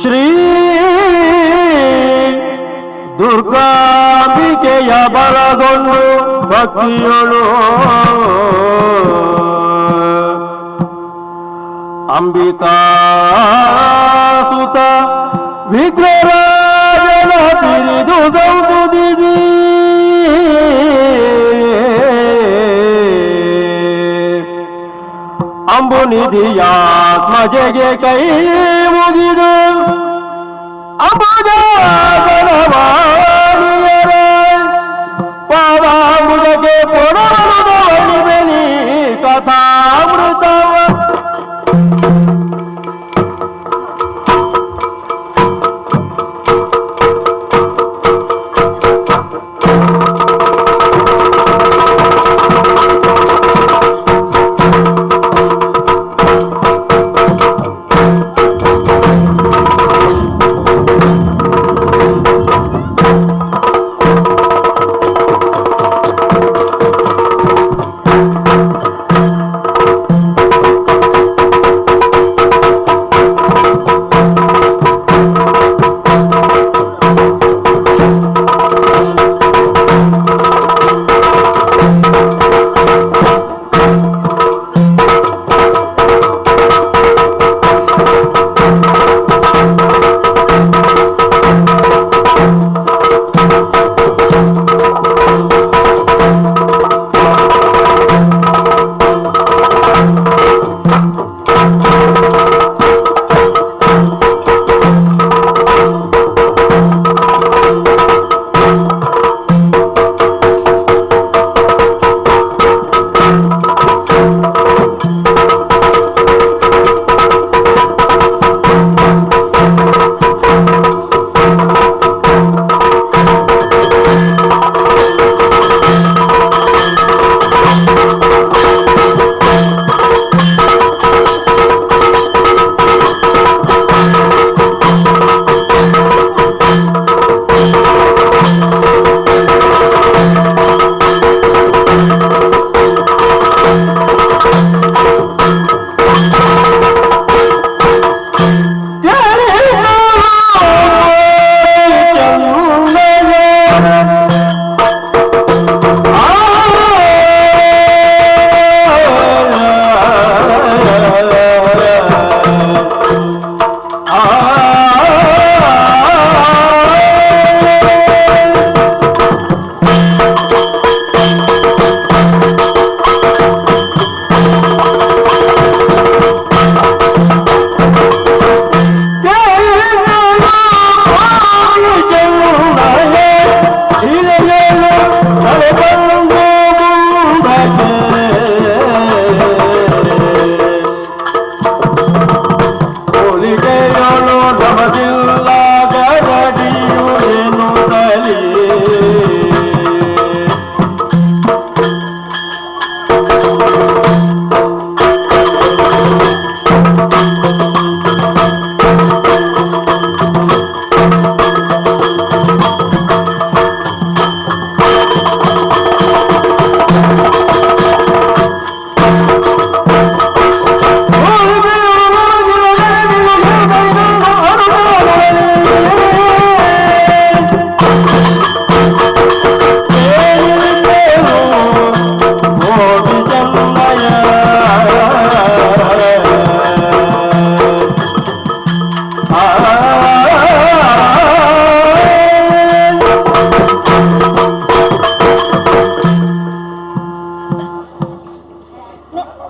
ಶ್ರೀ ದುರ್ಗಾಂಬಿಕೆಯ ಬಲಗೊಂಡು ಭಕ್ತಿಯೊಳು ಅಂಬಿಕಾಸುತ ವಿಘ್ನರಾಜನ ಪಿರಿದು ಸಂಬುದಿಸಿ ಅಂಬುನಿಧಿಯಾತ್ಮಜೆಗೆ ಕೈ ಮುಗಿದು ಅಂಬುಜಾಸನವಾಣಿಯರೇ ಪಾದಾಂಬುಜಕ್ಕೆ ಪೊಡವನು ಕಥಾಮೃತವ.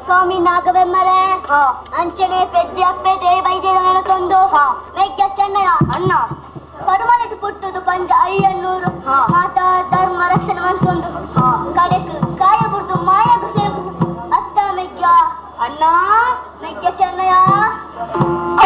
ಸ್ವಾಮಿ ನಾಗವೆಮ್ಮರೆ, ಅಂಚನೆ ಪೆದ್ದಿ ಅಪ್ಪೆ ದೇವೈದ್ಯ ತಂದು ಮೆಗ್ಗ ಚೆನ್ನಯ ಅಣ್ಣ ಪಡುಮನೆಟ್ಟು ಪುಟ್ಟುದು ಪಂಜ ಅಯ್ಯನ್ನೂರು ಮಾತಾ ಧರ್ಮ ರಕ್ಷಣೆ ಮಂತೊಂದು ಕಡೆಕು ಕಾಯ ಬುಡ್ದು ಮಾಯకు ಸೇರು ಅತ್ತ ಮೆಗ್ಗ ಅಣ್ಣ ಮೆಗ್ಗ ಚೆನ್ನಯ. ಆ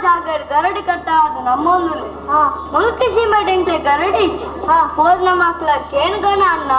ಜಾಗಡ್ ಗರಡಿ ಕಟ್ಟಾದ ನಮ್ಮೊಂದುಲೆ ಮುಲ್ಕಿ ಸೀಮೆಡ್ ಎಂಕ್ಲೆ ಗರಡಿ ಹೋದ್ನ ಮಕ್ಳ ಕೇಣ್ಗಣ ಅಣ್ಣ.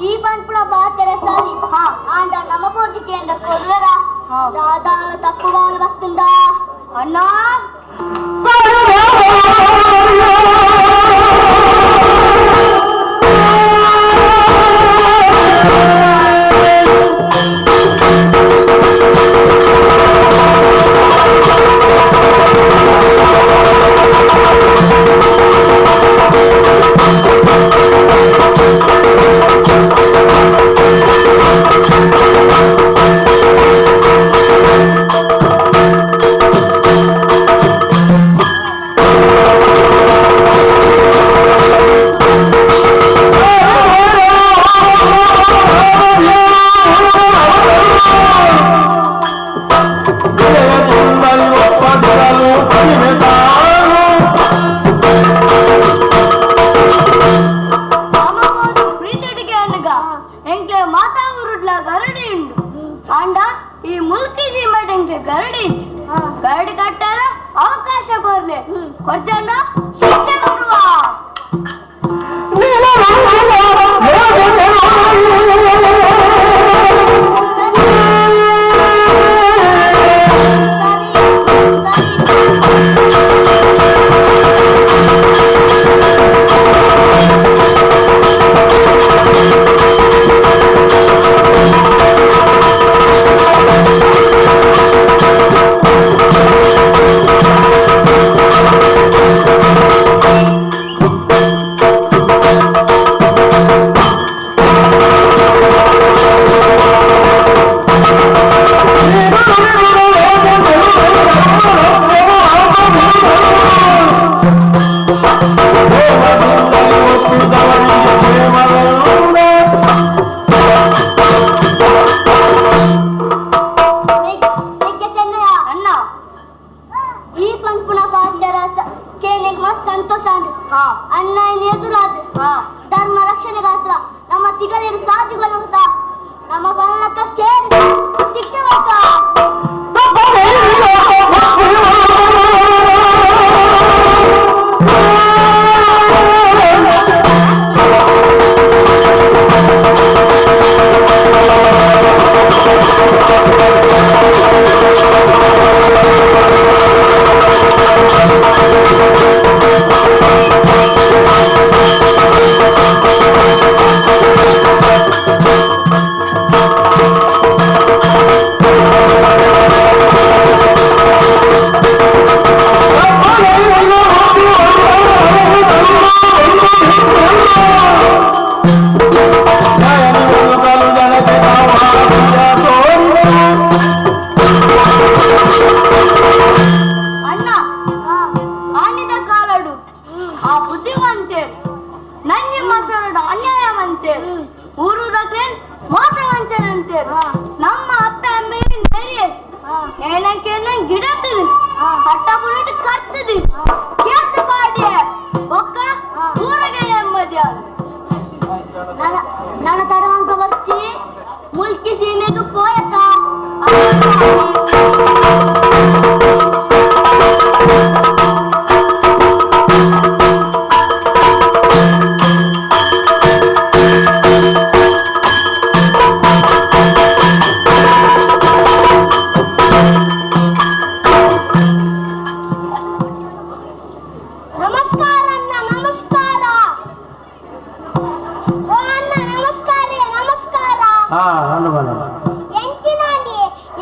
ಈ ಪನ್ಪುಣ ಬಾತೆರ ಸಾರಿ ಆಂಡ ನಮ್ಮ ಪೋದಿಕೆ ಎಂದ ಕೊರ್ವರ ದಾದಾನ ತಪ್ಪು ಬಾಣ ಬರ್ತುಂಡ ಅಣ್ಣ. ಗರಡಿ ಗರಡಿ ಕಟ್ಟಾರ ಅವಕಾಶ ಕೊರ್ಲೆ ಕೊರ್ಚಂಡ ಶಿಕ್ಷೆ ಕೊಡುವ. ಧರ್ಮ ರಕ್ಷಣೆಗಾತ್ರ ನಮ್ಮ ತಿಗಲೇನು ಸಾಧುಗಳು ನಮ್ಮ ಬಲಕ್ಕ ಕೇಳಿ ಶಿಕ್ಷೆ ಿ. ಅಂತೆ, ಊರೂರಕ್ಲೇನ್ ಮೋಸ ಅಂತೆ. ನಮ್ಮ ಅಪ್ಪ ಅಮ್ಮ ನೆರಿಯ ಏನಕ್ಕೆ ಗಿಡತ್ತದೆ ಹಟ್ಟ ಬುಡಿಟ್ ಕರ್ತದೆ ಕೇಳ್ತ ಪಾಡಿ ಒಕ್ಕ ಊರಿಗೆ ನೆಮ್ಮದಿ. ನನ್ನ ತಡವಂತ ಬರ್ಚಿ ಮುಲ್ಕಿ ಸೀಮೆಗೆ ಪೋಯಕ. ನಮಸ್ಕಾರ ಅಣ್ಣ, ನಮಸ್ಕಾರ. ಓ ಅಣ್ಣ, ನಮಸ್ಕಾರ, ನಮಸ್ಕಾರ. ಹಾ, ಅನ್ನು ಬಲ. ಎಂಚಿನಾಂಡಿ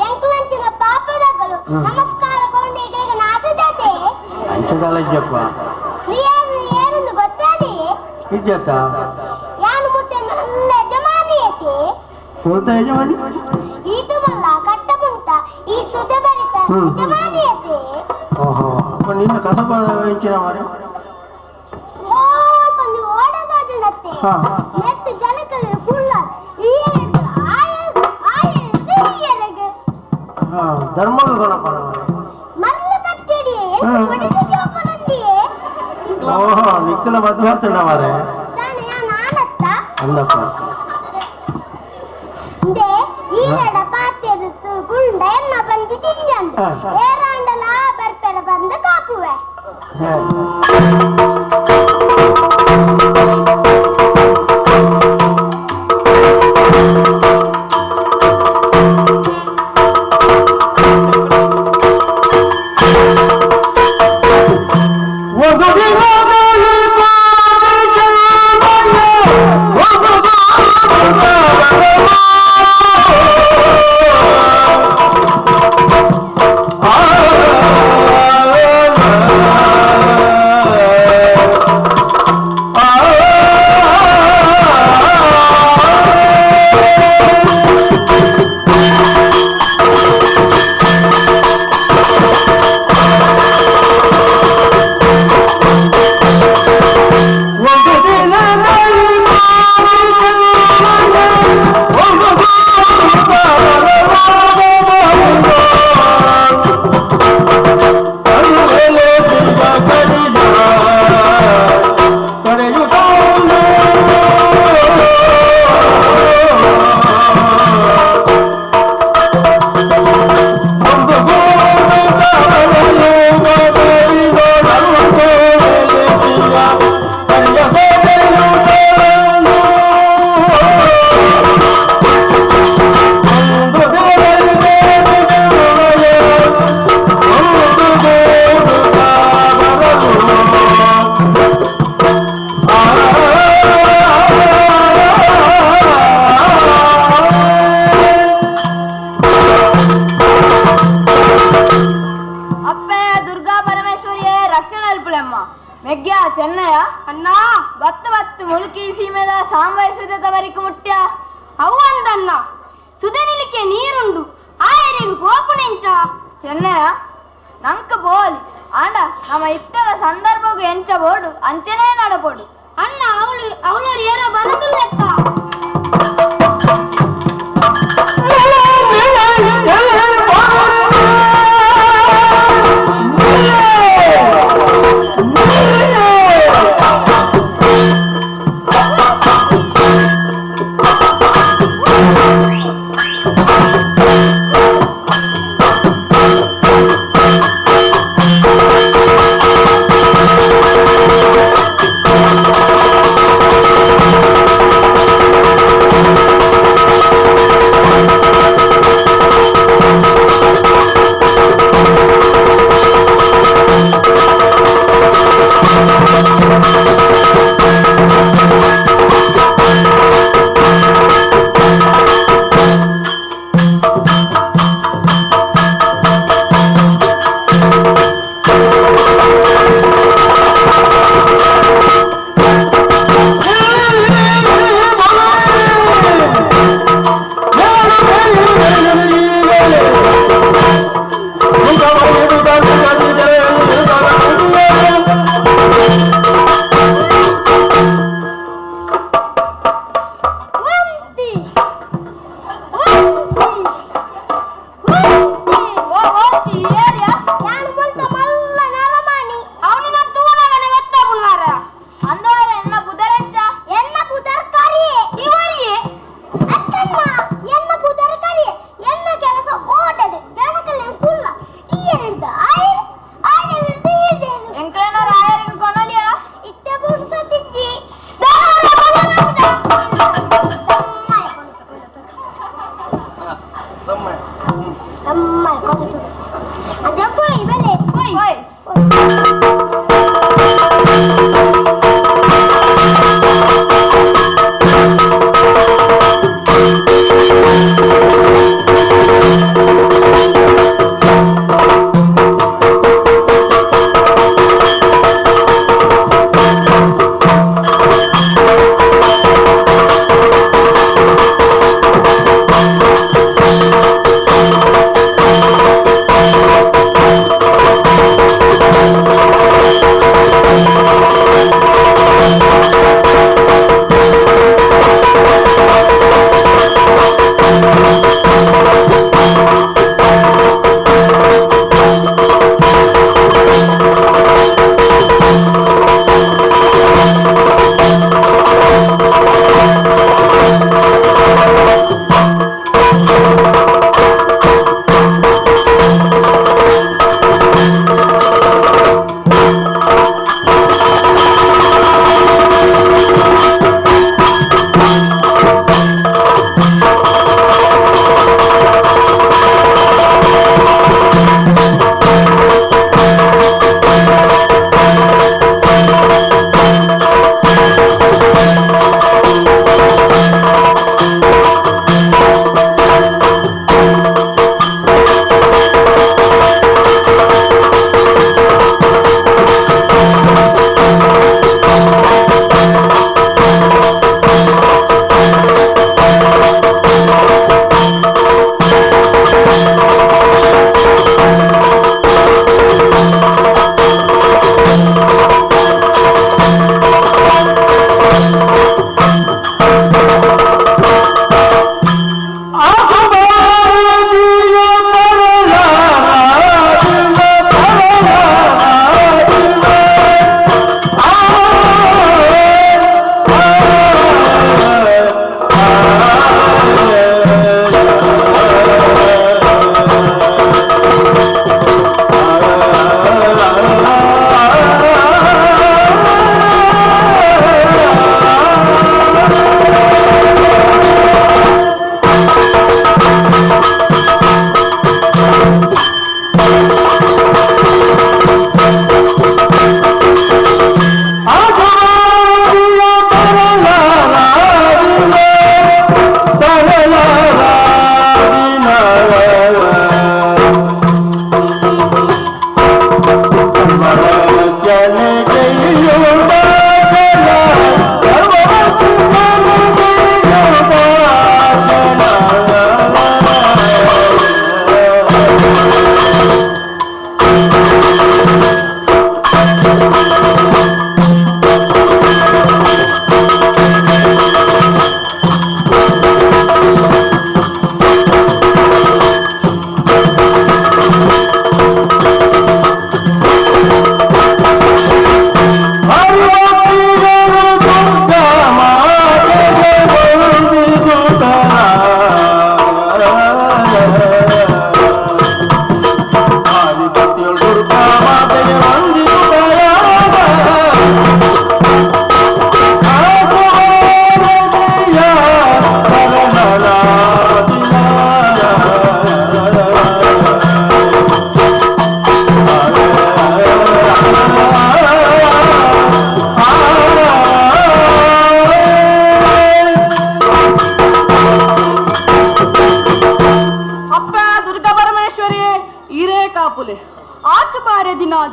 ಎಂಕುಲಂಚಿನ ಪಾಪದಗಳು. ನಮಸ್ಕಾರ ಕೊಂಡು ಈಗ ನಾಟದಾತೆ. ಅಂಚದಲ್ಲ ಇಜ್ಜಪ್ಪ. ನೀ ಏನು ಏನೊಂದು ಗೊತ್ತಾದೆ? ಇಜ್ಜತ್ತ. ಯಾನು ಮುಟ್ಟೆ നല്ല ಯಜಮಾನಿ ಐತಿ. ಸೋತ ಯಜಮಾನಿ. ಈತು ಬಲ್ಲ ಕಟ್ಟ ಪುಂಟ ಈ ಸುದೆ ಬರಿತ ಯಜಮಾನಿ ಐತಿ. ಓಹೋ, ಅಪ್ಪ ನಿನ್ನ ಕಸಬ ಹೆಚ್ಚಿನ ಮಾರೆ. ಓಲ್ಪಂಜಿ ಓಡದಾಜನತ್ತೆ. ನೆಟ್ಟು ಜನಕಲು ಕುಳ್ಳ ಈ ಆಯಲ್ ಆಯಲ್ ಈ. ಹಾ, ಧರ್ಮಗಳು ಗಣಪ ಮಾರೆ. ಮರಳು ಕಟ್ಟಿಡಿ ಕೊಡಿದು ಜೋಪಲಂಡಿಯೇ. ಓಹೋ, ನಿಕ್ಕಲ ಮದುವೆ ಆತಣ್ಣ ಮಾರೆ. ತಾನೆ ನಾನತ್ತ. ಅಂದಪ್ಪ. ಇಂದೆ ಈರಡ ಪಾತೆರುತ್ತು ಗುಂಡ ಎನ್ನ ಬಂದು ತಿಂಜಂದು ಏರಾಂಡಲ ಬರ್ಪೆಡ ಬಂದು ಕಾಪುವೆ. ಒಂದು ದಿನದಲ್ಲಿ ಪಾಪಿ ಜನ್ಮಯ, ಒಂದು ಒಂದು ದಿನದಲ್ಲಿ ಪಾಪಿ ಜನ್ಮಯ, ಒಂದು ಅಪ್ಪೆ ದುರ್ಗಾ ಪರಮೇಶ್ವರಿಯೇ ರಕ್ಷಣೆ ಅಲ್ಪುಲೆಮ್ಮ. ಮೆಗ್ಯ ಚೆನ್ನಯ್ಯ ಅಣ್ಣ, ಬತ್ತು ಬತ್ತು ಮುಳುಕಿ ಸೀಮೆದ ಸಾಂಬಾಯಿಸುದ ತವರಿಕು ಮುಟ್ಯ ಅವು ಅಂದಣ್ಣ. ಸುದೆ ನಿಲಿಕೆ ನೀರುಂಡು ಆಯರಿಗು ಪೋಪುನೆಂಚ. ಚೆನ್ನಯ್ಯ ನಂಕ ಬೋಲಿ ಆಂಡ ನಮ್ಮ ಇತ್ತದ ಸಂದರ್ಭಗೂ ಎಂಚ ಬೋಡು ಅಂಚನೇ ನಡಪೋಡು. ಅಣ್ಣ, ಅವಳು ಅವಳು ಏರೋ ಬರದುಲ್ಲೆಕ್ಕ. ಆ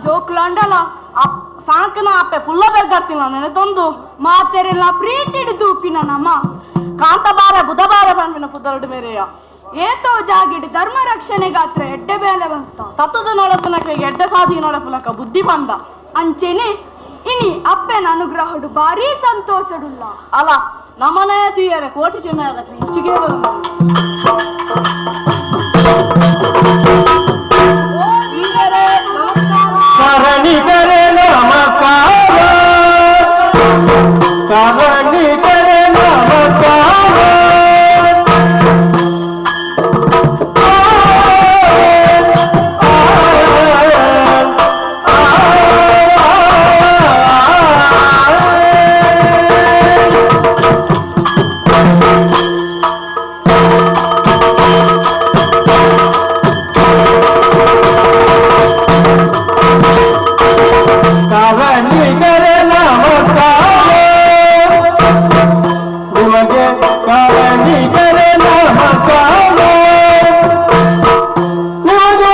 ಜೋಕ್ಲಾಂಡಲ ಸಾಂಕನ ಅಪ್ಪೆ ಪುಲ್ಲ ಬೆರ್ಗತ್ತಿನ ನೆನೆತೊಂದು ಮಾತೆರೆಲ್ಲ ಪ್ರೀತಿಡು ದೂಪಿನ ನಮ ಕಾಂತಬಾರ ಬುಧಬಾರ ಬಂದಿನ ಪುದರಡು ಮೇರೆಯ ಏತೋ ಜಾಗಿಡ್ ಧರ್ಮ ರಕ್ಷಣೆಗಾತ್ರ ಎಡ್ಡೆ ಬೇಲೆ ಬಂತ ತತ್ತದ ನೋಡಪುನಕ ಎಡ್ಡೆ ಸಾಧಿ ನೋಡಪುನಕ ಬುದ್ಧಿ ಬಂದ ಅಂಚೆನೆ ಇನಿ ಅಪ್ಪೆನ ಅನುಗ್ರಹಡು ಭಾರೀ ಸಂತೋಷಡುಲ್ಲ. ಅಲ್ಲ ನಮನೇ ತೀಯರೆ ಕೋಟಿ ಚೆನ್ನ ಇಚ್ಚಿಗೆ ಬರು. ಓ ವೀರರೇ, ನಮಸ್ಕಾರ. ಕಾರಣಿಕರೇ ನಮಸ್ಕಾರ, ಕಾರಣಿಕರೇ ನಮಸ್ಕಾರ. ಕಾರಣಿಕರೇ ನಮಸ್ಕಾರ, ನಿಮಗೆ ಕಾರಣಿಕರೇ ನಮಸ್ಕಾರ. ನಿಮಗೆ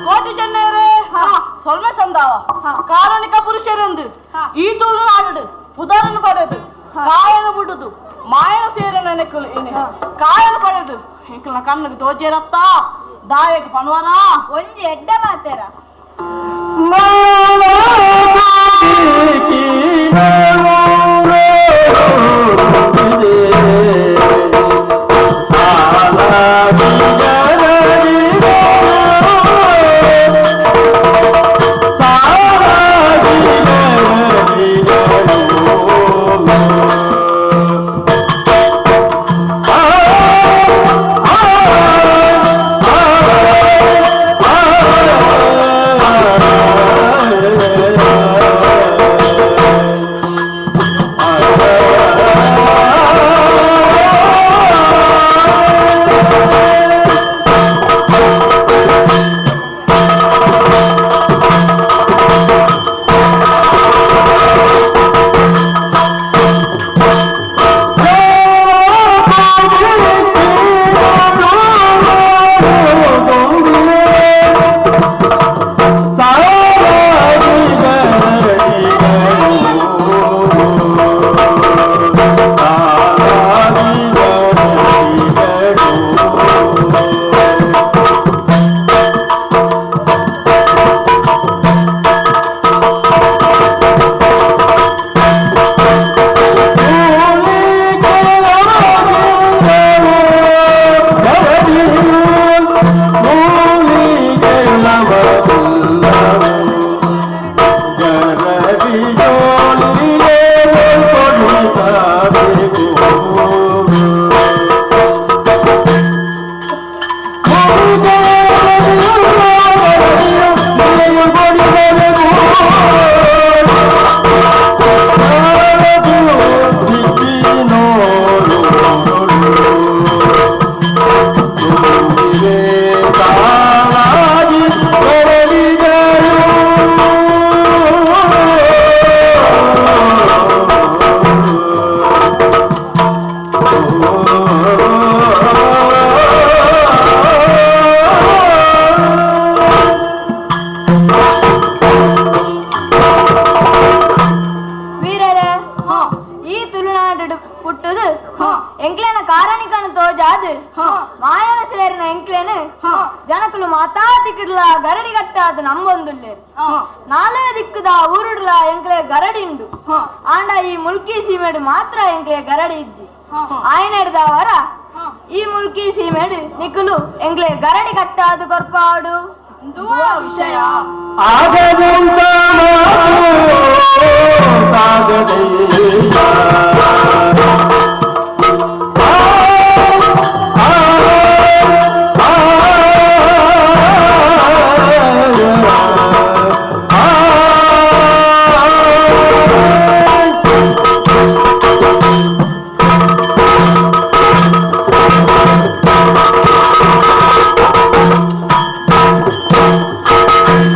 ಕೋಟಿ ಚೆನ್ನೈರೇ, ಸೊಲ್ಮೆ ಸಂದಾವ. ಕಾರಣಿಕ ಪುರುಷರೆಂದು ಈ ತುಳುನಾಡು ಪುದರನ್ನು ಪಡೆದು ಕಾಯನ ಬಿಡುದು ಮಾಯನ ಸೇರ ನೆನಕಲು ಏನೆ ಕಾಯನ ಪಡೆದು ಎಂಕಲ್ನ ಕಣ್ಣಿಗೆ ತೋಜೇರತ್ತ ದಾಯಕ ಪಣವರ ಒಂಜಿ ಎಡ್ಡೆ ಮಾತೆರ. ಆ ಮಾಯನ ಸೇರಿನ ಎಂಕ್ಲೇನು ಜನಕುಲು ಮಾತಾ ತಿಕ್ಕಿಡ್ಲ ಗರಡಿ ಕಟ್ಟಾದ ನಂಬೊಂದುಲ್ಲೇರು ನಾಲೇ ದಿಕ್ಕುದ ಊರುಡ್ಲ ಎಂಕ್ಲೆ ಗರಡಿ ಉಂಡು ಆಂಡ ಈ ಮುಲ್ಕಿ ಸೀಮೆಡು ಮಾತ್ರ ಎಂಕ್ಲೆ ಗರಡಿ ಇಜ್ಜಿ ಆಯನೆಡ್ದವರ ಈ ಮುಲ್ಕಿ ಸೀಮೆಡು ನಿಕುಲು ಎಂಕ್ಲೆ ಗರಡಿ ಕಟ್ಟಾದು ಕೊರ್ಪಾಡು ವಿಷಯ ಆಗದಂತ ಮಾತು ಸಾಗದಯ್ಯ. ಆ, ಆ, ಆ, ಆ.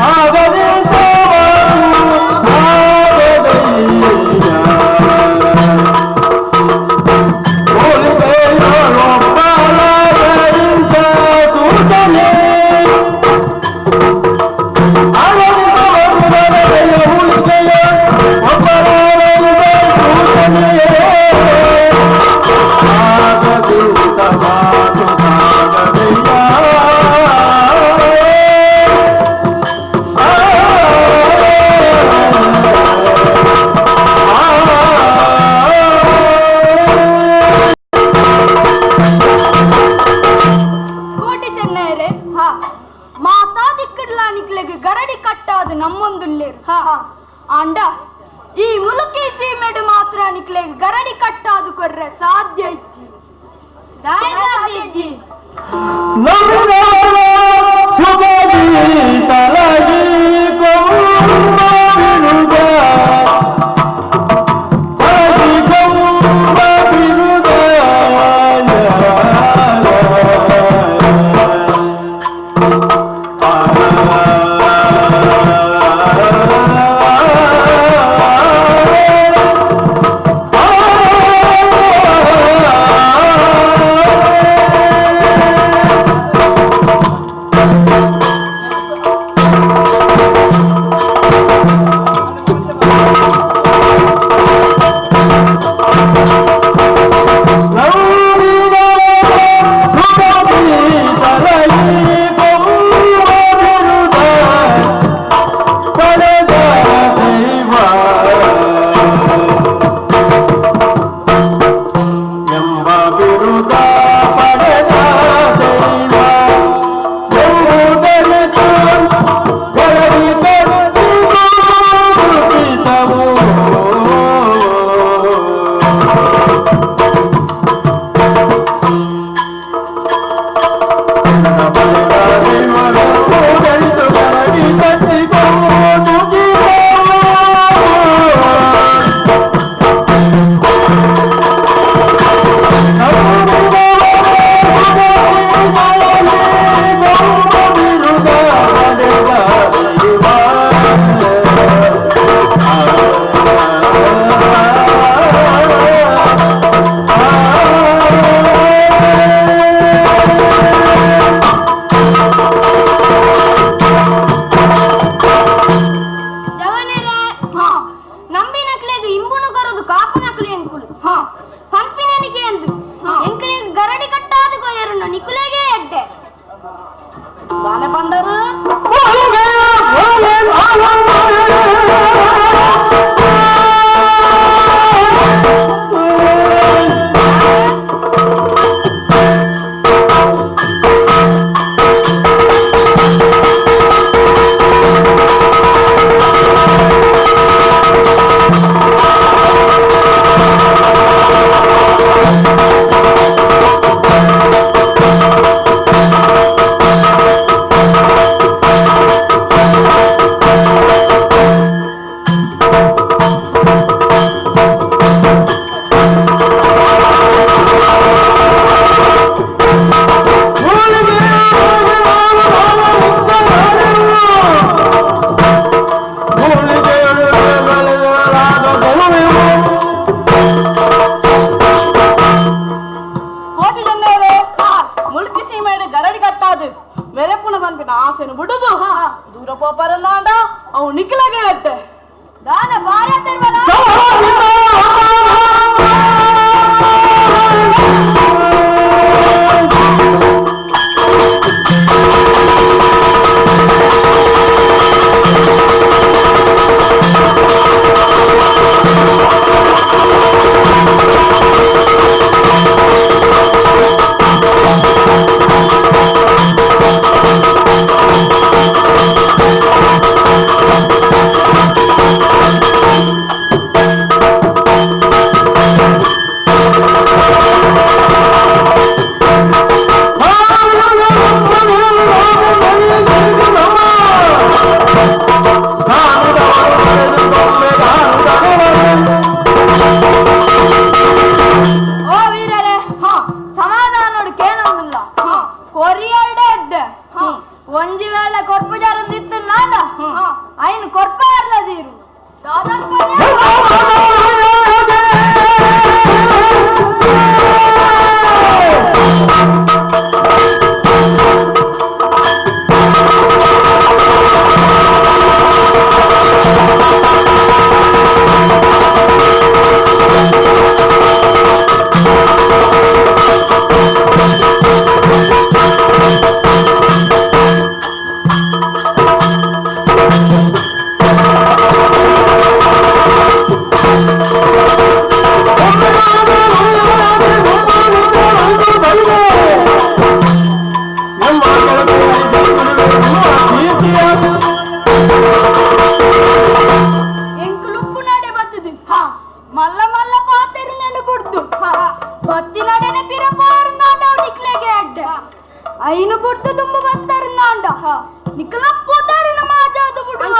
ಆಗದಂತ ಮಾತು ಸಾಗದಯ್ಯ. ಹೋಲಿಕೆಯೊಳೊಬ್ಬರಾದರಿಂದ ಸೂತನೆ. ಆಗದಂತ ಮಾತು ಹೋಲಿಕೆಯ ಒಬ್ಬರಾದರಿಂದ ಸೂತನೆ. ಆಗದಂತ ಮಾತು ಸಾಗದಯ್ಯ. ಕೋಟಿ ಚೆನ್ನಯರೇ ಮಾತಾ ದಿಕ್ಕಡ್ಲ ನಿಕ್ಲೆಗ್ ಗರಡಿ ಕಟ್ಟಾದು ನಮ್ಮೊಂದುಲ್ಲೇರು ಆಂಡ ಈ ಮುಲುಕಿ ಸೀಮೆಡು ಮಾತ್ರ ನಿಕ್ಲೆಗ್ ಗರಡಿ ಕಟ್ಟಾದು ಕೊರ್ರೆ ಸಾಧ್ಯ ಇಜ್ಜಿ ದಾಯ ಸಾಧ್ಯ ಇಜ್ಜಿ. ನಂಬಿದವರ ಸುಗದಿ ತಲಗಿ ಕೊಂಬಿರುದ ತಲಗಿ ಕೊಂಬಿರುದ. ಎಂಬ ಬಿರುದ ಪಡೆದ ದೈವ ಎಂಬುದರಿತು ಗರಡಿ ಕಟ್ಟಿತವು. ಜವನೆರೆ ನಂಬಿನಕ್ಲೆಗ್ ಇಂಬುನು ಕರದು ಕಾಪುನಕ್ಲು ಎಂಕುಲು ಪಂಪಿನನಿಕೆ ಅಂದು ಎಂಕುಲೆಗ್ ಗರಡಿ ಕಟ್ಟಾದು ಕೊಯ್ಯರುಂಡು ನಿಕುಲೆಗೆ ಎಡ್ಡೆ. ದಾನೆ ಪಂಡರು. ಕೋಟಿ ಚೆನ್ನಯರೇ, ಮುಲ್ಕಿ ಸೀಮೆಡು ಗರಡಿ ಕಟ್ಟಾದು ಮೆರೆಪುನ ಪನ್ಪಿನ ಆಸೆನು ಬಿಡುದು ದೂರ ಪೋಪರನ್ನಾಂಡ ಅವು ನಿಖಿಲಾಗ ಹೇಳತ್ತೆ. ದಾನ ಬಾರ ತರ್ವಲ. Oh, ಕೊರಿಯರ್ಡೆ ಅಡ್ಡೆ ಒಂಜಿ ವೇಳೆ ಕೊರ್ಪು ಜಾರೊಂದಿತ್ತು ನಾಡ ಐನು ಕೊರ್ಪ ಅರ್ಲದೀರು ಎಂಕುಲುಪ್ಪು ನಡೆ ಬತ್ತದು ಮಲ್ಲ ಮಲ್ಲ ಪಾತೆರು ನಡು ಬುಡ್ದು ಬತ್ತಿ ನಡನೆ ಪಿರ ಪಾರು ನಿಕ್ಲೆಗೆ ಅಡ್ಡೆ ಐನು ಬುಡ್ದು ತುಂಬ ಬತ್ತಾರು ನಾಂಡ ನಿಕ್ಲ ಪೋತಾರು ನಮ್ಮ ಆಜಾದು ಬುಡುವ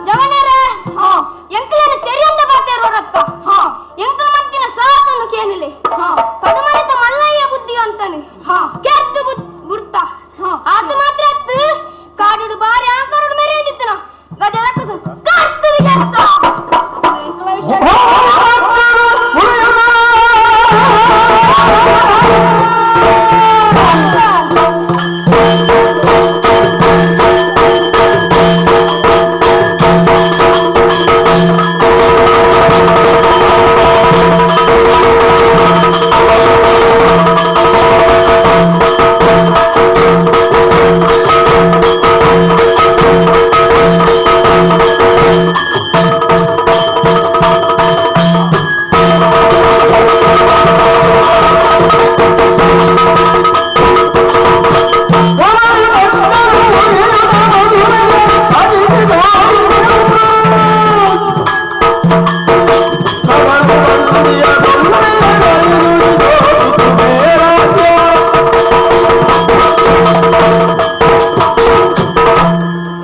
ಜವನರೇ ಎಂಕಲನ ತೆರಿಯಂದ ಬಾತೇರು ರಕ್ತ ಎಂಕಲ ಮತ್ತಿನ ಸಾಹಸನು ಕೇನಿಲೆ ಪಡುಮನೆತ ಮಲ್ಲಯ್ಯ ಬುದ್ಧಿ ಅಂತಾನೆ ಕೆರ್ದು ಬುಡ್ತ ಆತ ಮಾತ್ರ ಅತ್ತು ಕಾಡುಡು ಬಾರಿ ಆಕರುಡು ಮೇರೆ ಅಂದಿತ್ತನ ಗಜ ರಕ್ಕಸ ಕರ್ತುದು ಕೆರ್ತ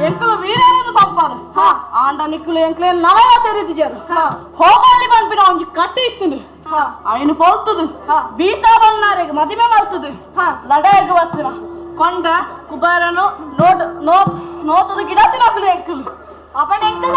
ಎಂಕಲು ವೀರನದು ಪಂಪಾರು ಆಂಡ ನಿಕ್ಕಲು ಎಂಕ್ಲೆ ನಲಯ ತೆರೆದಿಜಾರು ಹೋಗಲ್ಲಿ ಬಂದ್ಬಿಡ ಒಂಜಿ ಕಟ್ಟಿ ಇತ್ತು ಐನು ಪೋಲ್ತದು ಬೀಸಾ ಬಣ್ಣಾರಿಗೆ ಮದಿಮೆ ಮಲ್ತದು ಲಡಾಯಿಗೆ ಬರ್ತೀರ ಕೊಂಡ ಕುಬೇರನು ನೋಟ್ ನೋಟ್ ನೋತದ ಗಿಡ ತಿನ್ನಕಲು ಎಂಕಲು ಅಪಣ ಎಂಕಲ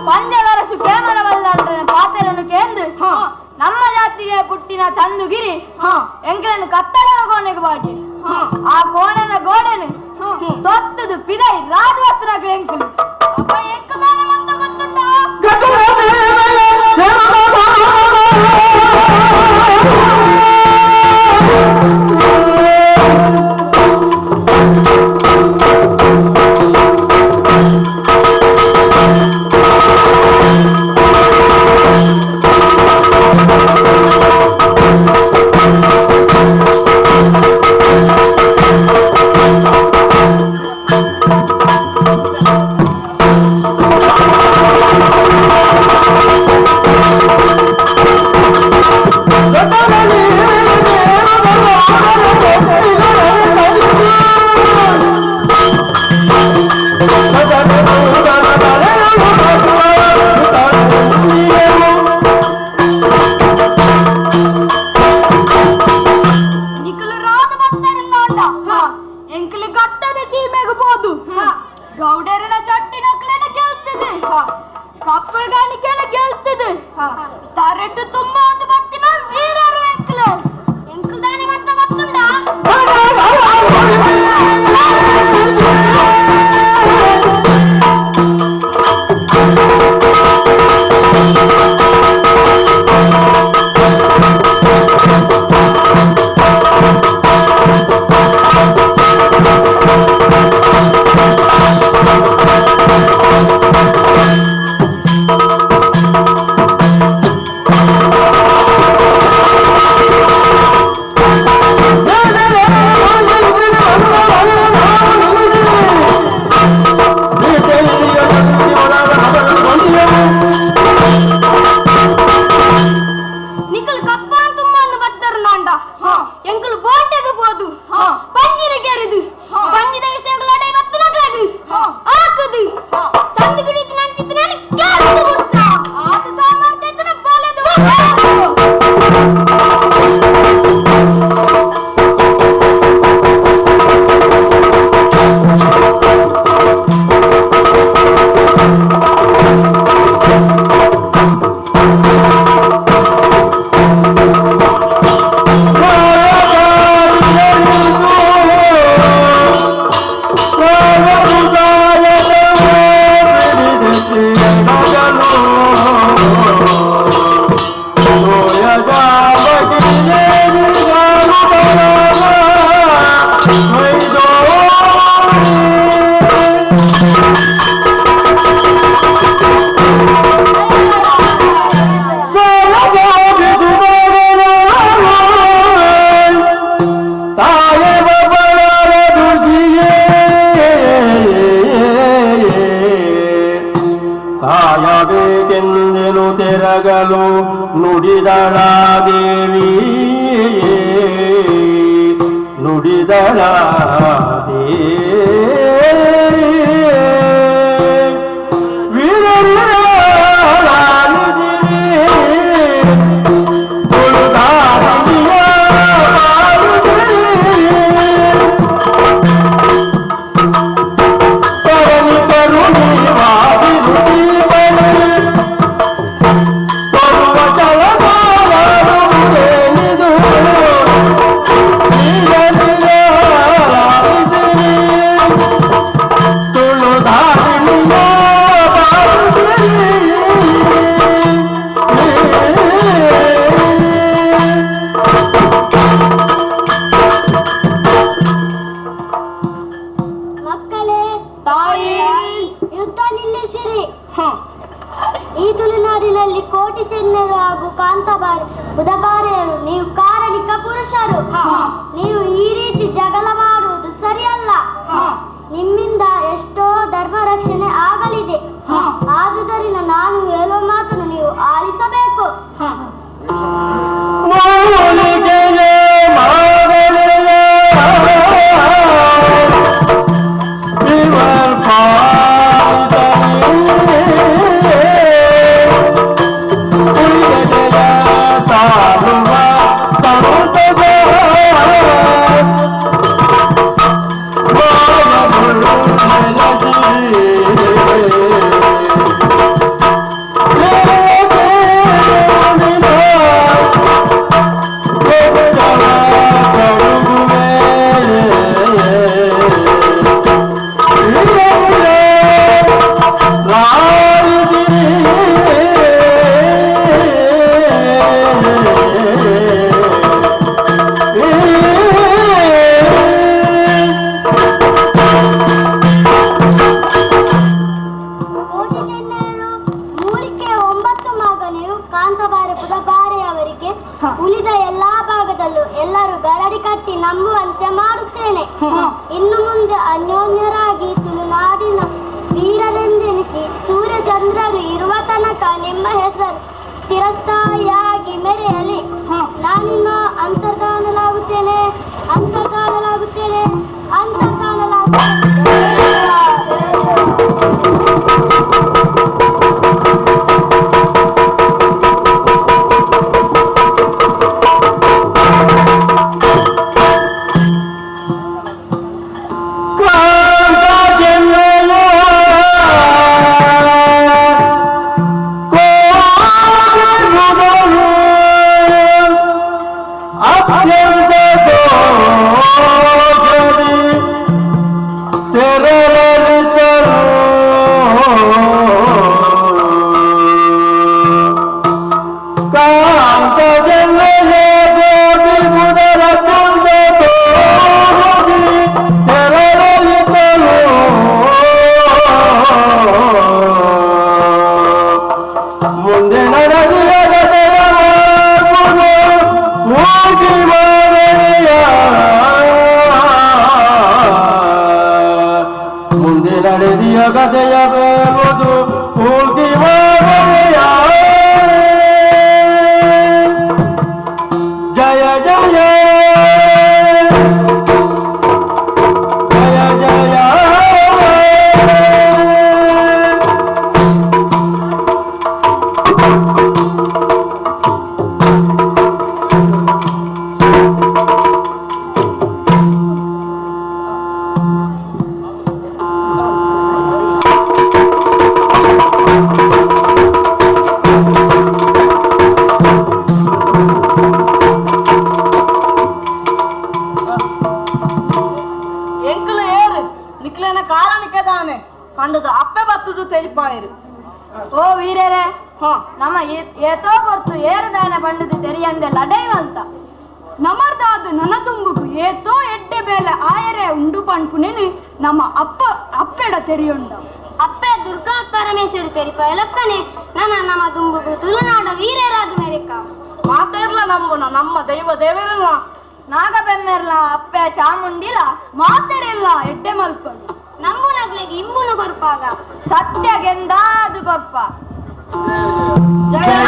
ಪಂಜಲರಸು ಕೇಮನವಲ್ಲಂದ್ರೆ ಪಾತೆರನು ಕೇಂದು ನಮ್ಮ ಜಾತಿಗೆ ಪುಟ್ಟಿನ ಚಂದುಗಿರಿ ಎಂಕಲನ್ನು ಕತ್ತಲ ಕೋಣೆಗೆ ಬಾಟಿ ಆ ಕೋಣೆನ ಗೋಡೆನು ತೊತ್ತದು ಪಿದೈ ರಾಜವಸ್ತ್ರ ಎಂಕಲು ಅಪ್ಪ ಎಂಕದಾನೆ ಮಂತ ಗೊತ್ತುಂಟಾ ಿ ಕಪ್ಪಗಾಣಿಕೆನ ಗೆಲ್ತದೆ ತರಟು ತುಂಬ ಒಂದು ಬತ್ತಿನ ವೀರರು ಎಂಕ್ಲು ಎಂಕು ದಾನೆ ಮತ್ತೆ ಗೊತ್ತುಂಡಾ? ನಿಕಲ್ ಕಪ್ಪ ತುಂಬ ಒಂದು ಬತ್ತರು ನಾಂಡ ಎಂಕಲ್ ಬೋಟೆಗೆ ಹೋದು ಪಂಜಿನ ಕೆರೆದು ಪಂಜಿದ ವಿಷಯಗಳೊಡೆ ಬತ್ತು ನಗದು ಹಾಕುದು ಚಂದು ಗಿಡಿದು ನಂಚಿತ್ತು ನಾನು ಕೇಳಿದು ಬಿಡ್ತಾ ಆತ ಸಾಮರ್ಥ್ಯ ಇದ್ರೆ ಬಲದು. ಕಾಯಬೇಕೆಂದೆನು ತೆರಗಲು ನುಡಿದಳ ದೇವಿ, ನುಡಿದಳ ದೇವಿ. ವೀರರಿರಾಲಿದಿರಿ, ತುಳುದಾರಿಯ ಬಾಳಿದಿರಿ. ತರಣಿ ತರುಣಿ ವಾದಿರುತಿ ಬಲಿ, ತರುವ ಚಲನಾರುವುದೇನಿದು? ನೀರನಿರಾಲಿಸಿರಿ, ತುಳುದಾರಿಣಿಯ ಬಾಳಿದಿರಿ. ಮಕ್ಕಳೇ, ತಾಯಿ. ಯುದ್ಧ ನಿಲ್ಲಿಸಿರಿ. ಈ ತುಳುನಾಡಿನಲ್ಲಿ ಕೋಟಿ ಚೆನ್ನರು ಹಾಗೂ ಕಾಂತಬಾರಿ ಉದಬಾರೆಯರು, ನೀವು ಕಾರಣಿಕ ಪುರುಷರು. ನೀವು ಈ ರೀತಿ ಜಗಳ ಮಾಡುವುದು ಸರಿಯಲ್ಲ. ನಿಮ್ಮಿಂದ ಎಷ್ಟೋ ಧರ್ಮ ರಕ್ಷಣೆ ಆಗಲಿದೆ. ಆದುದರಿಂದ ನಾನು ಹೇಳುವ ಮಾತನ್ನು ನೀವು ಆಲಿಸಬೇಕು. ಮೂಲಿಗೆಯೇ ಮಾವನೆಯ ಇವರ್ ಪಾಲಿತನೇ, ಉಳಿದೆಯ ಸಾರುವ ಸಂತಸ ಮಾಯಗಳು ನೆಲಸಿ. ಕೋಟಿ ಚೆನ್ನಯರು, ಮೂಲಿಕೆ 9 ಮಗನೆಯು ಕಾಂತಬಾರೆ ಬುಧಬಾರೆಯವರಿಗೆ ಉಳಿದ ಎಲ್ಲಾ ಭಾಗದಲ್ಲೂ ಎಲ್ಲರೂ ಗರಡಿ ಕಟ್ಟಿ ನಂಬುವಂತೆ ಮಾಡುತ್ತೇನೆ. ಇನ್ನು ಮುಂದೆ ಅನ್ಯೋನ್ಯರಾಗಿ ತುಳುನಾಡಿನ ವೀರರೆಂದೆನಿಸಿ ಸೂರ್ಯಚಂದ್ರರು ಇರುವ ತನಕ ನಿಮ್ಮ ಹೆಸರು ಸ್ಥಿರಸ್ಥಾಯಿಯಾಗಿ ಮೆರೆಯಲಿ. ನಾನಿನ್ನು ಅಂತರ್ಧಾನಲಾಗುತ್ತೇನೆ, ಅಂತರ್ಧಾನಲಾಗುತ್ತೇನೆ, ಅಂತರ್ಧಾನಲಾಗುತ್ತೇನೆ. ಕಾಂತ ಚೆನ್ನಯ ಓ ವೀರರೇ, ಹಾ. ನಮ್ಮ ಏತೋ ಹೊರ್ತು ಏರುದಾನ ಪಂಡದು ತೆರಿಯಂದೆ ಲಡೈ ಮಲ್ತ. ನಮರ್ದಾದ ನನ ತುಂಬುಗು ಏತೋ ಎಡ್ಡೆ ಬೇಲೆ ಆಯರೆ ಉಂಡು ಪನ್ಪುನೇನು ನಮ್ಮ ಅಪ್ಪ ಅಪ್ಪೆಡ ತೆರಿಯುಂಡ. ಅಪ್ಪೆ ದುರ್ಗಾ ಪರಮೇಶ್ವರಿ ತೆರಿಪ ಎಲಕ್ಕನೆ ನನ್ನ ನಮ್ಮ ದುಂಬುಗು ತುಳುನಾಡ ವೀರರಾದ ಮೇರೆಕ. ಮಾತೇರ್ಲ ನಂಬುನ ನಮ್ಮ ದೈವ ದೇವರೆಲ್ಲ. ನಾಗಬೆಮ್ಮೆರ್ಲ ಅಪ್ಪೆ ಚಾಮುಂಡಿಲ ಮಾತೆರೆಲ್ಲ ಎಡ್ಡೆ ಮಲ್ಪಡು. ನಂಬುನಗ್ಲಿಗೆ ಇಂಬುನು ಕೊರ್ಪಾಗ. ಸತ್ಯಗೆಂದಾದು ಕೊರ್ಪ. ಜಯ.